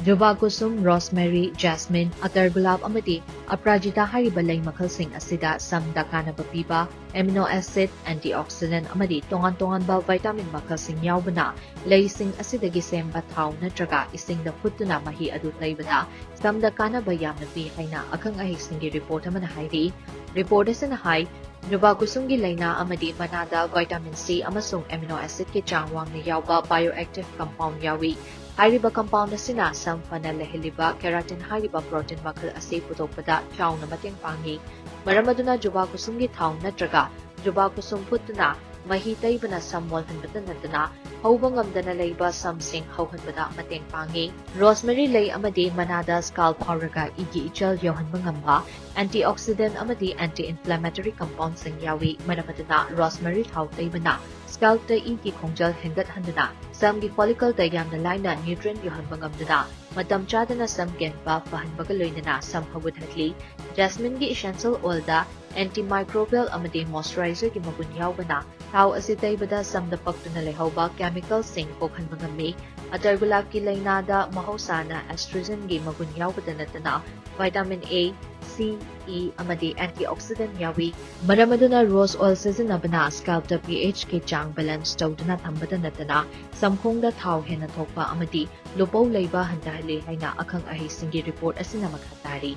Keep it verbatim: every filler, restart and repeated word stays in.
ꯖꯨꯕꯥ ꯀꯨꯁꯨꯝ, rosemary, jasmine, ꯑꯇꯔ ꯒꯨꯂꯥꯞ ꯑꯃꯗꯤ ꯑꯄ꯭ꯔꯥꯖꯤꯇꯥ ꯍꯥꯏꯔꯤꯕ ꯂꯩ ꯃꯈꯜꯁꯤꯡ ꯑꯁꯤꯗ ꯁꯝꯗ ꯀꯥꯟꯅꯕ ꯄꯤꯕ amino acid, antioxidant ꯑꯃꯗꯤ ꯇꯣꯉꯥꯟ ꯇꯣꯉꯥꯟꯕ vitamin ꯃꯈꯜꯁꯤꯡ ꯌꯥꯎꯕꯅ ꯂꯩꯁꯤꯡ ꯑꯁꯤꯗꯒꯤ ꯁꯦꯝꯕ ꯊꯥꯎ ꯅꯠꯇ꯭ꯔꯒ ꯏꯁꯤꯡꯗ ꯐꯨꯠꯇꯨꯅ ꯃꯍꯤ ꯑꯗꯨ ꯇꯩꯕꯗ ꯁꯝꯗ ꯀꯥꯟꯅꯕ ꯌꯥꯝꯅ ꯄꯤ ꯍꯥꯏꯅ ꯑꯈꯪ ꯑꯍꯩꯁꯤꯡꯒꯤ report ꯑꯃꯅ ꯍꯥꯏꯔꯤ꯫ Report ꯑꯁꯤꯅ ꯍꯥꯏ, ꯖꯨꯕꯥ ꯀꯨꯁꯨꯝꯒꯤ ꯂꯥꯏꯅꯥ ꯑꯃꯗꯤ ꯃꯅꯥꯗ vitamin C ꯑꯃꯁꯨꯡ amino acidꯀꯤ ꯆꯥꯡ ꯋꯥꯡꯅ ꯌꯥꯎꯕ bioactive compound ꯌꯥꯎꯏ꯫ ꯍꯥꯏꯔꯤꯕ compound ꯑꯁꯤꯅ ꯁꯝ ꯐꯅ ꯂꯩꯍꯜꯂꯤꯕ keratin ꯍꯥꯏꯔꯤꯕ protein ꯃꯈꯜ ꯑꯁꯤ ꯄꯨꯊꯣꯛꯄꯗ ꯆꯥꯎꯅ ꯃꯇꯦꯡ ꯄꯥꯡꯏ꯫ ꯃꯔꯝ ꯑꯗꯨꯅ ꯖꯨꯕꯥ ꯀꯨꯁꯨꯝꯒꯤ ꯊꯥꯎ ꯅꯠꯇ꯭ꯔꯒ ꯖꯨꯕꯥ ꯀꯨꯁꯨꯝ ꯐꯨꯠꯇꯨꯅ ꯃꯍꯤ ꯇꯩꯕꯅ ꯁꯝ ꯃꯣꯜꯍꯟꯕꯇ ꯅꯠꯇꯅ ꯍꯧꯕ ꯉꯝꯗꯅ ꯂꯩꯕ ꯁꯝꯁꯤꯡ ꯍꯧꯍꯟꯕꯗ ꯃꯇꯦꯡ ꯄꯥꯡꯏ꯫ Rosemary ꯂꯩ ꯑꯃꯗꯤ ꯃꯅꯥꯗ scalp ꯐꯥꯎꯔꯒ ꯏꯒꯤ ꯏꯆꯦꯜ ꯌꯧꯍꯟꯕ ꯉꯝꯕ antioxidant ꯑꯃꯗꯤ anti-inflammatory compoundꯁꯤꯡ ꯌꯥꯎꯏ꯫ ꯃꯔꯝ ꯑꯗꯨꯅ rosemary ꯊꯥꯎ ꯇꯩꯕꯅ scalpꯇ ꯏꯒꯤ ꯈꯣꯡꯖꯦꯜ ꯍꯦꯟꯒꯠꯍꯟꯗꯨꯅ ꯁꯝꯒꯤ follicleꯗ ꯌꯥꯝꯅ ꯂꯥꯏꯅ nutrient ꯌꯧꯍꯟꯕ ꯉꯝꯗꯨꯅ ꯃꯇꯝ ꯆꯥꯗꯅ ꯁꯝ ꯀꯦꯟꯕ ꯐꯍꯟꯕꯒ ꯂꯣꯏꯅꯅ ꯁꯝ ꯍꯧꯒꯠꯍꯜꯂꯤ꯫ Jasmineꯒꯤ essential oilꯗ antimicrobial ꯑꯃꯗꯤ moisturizerꯒꯤ ꯃꯒꯨꯟ ꯌꯥꯎꯕꯅ ꯊꯥꯎ ꯑꯁꯤ ꯇꯩꯕꯗ ꯁꯝꯗ ꯄꯛꯇꯨꯅ ꯂꯩꯍꯧꯕ chemicalꯁꯤꯡ ꯀꯣꯛꯍꯟꯕ ꯉꯝꯃꯤ꯫ ꯑꯇꯔ ꯒꯨꯂꯥꯞꯀꯤ ꯂꯥꯏꯅꯥꯗ ꯃꯍꯧꯁꯥꯅ estrogenꯒꯤ ꯃꯒꯨꯟ ꯌꯥꯎꯕꯗ ꯅꯠꯇꯅ vitamin A, C, E ꯑꯃꯗꯤ antioxidant ꯌꯥꯎꯏ꯫ ꯃꯔꯝ ꯑꯗꯨꯅ rose oil ꯁꯤꯖꯤꯟꯅꯕꯅ scalpꯇ pHꯀꯤ ꯆꯥꯡ balance ꯇꯧꯗꯨꯅ ꯊꯝꯕꯗ ꯅꯠꯇꯅ ꯁꯝꯈꯣꯡꯗ ꯊꯥꯎ ꯍꯦꯟꯅ ꯊꯣꯛꯄ ꯑꯃꯗꯤ ꯂꯨꯄꯧ ꯂꯩꯕ ꯍꯟꯊꯍꯜꯂꯤ ꯍꯥꯏꯅ ꯑꯈꯪ ꯑꯍꯩꯁꯤꯡꯒꯤ report ꯑꯁꯤꯅ ꯃꯈꯥ ꯇꯥꯔꯤ꯫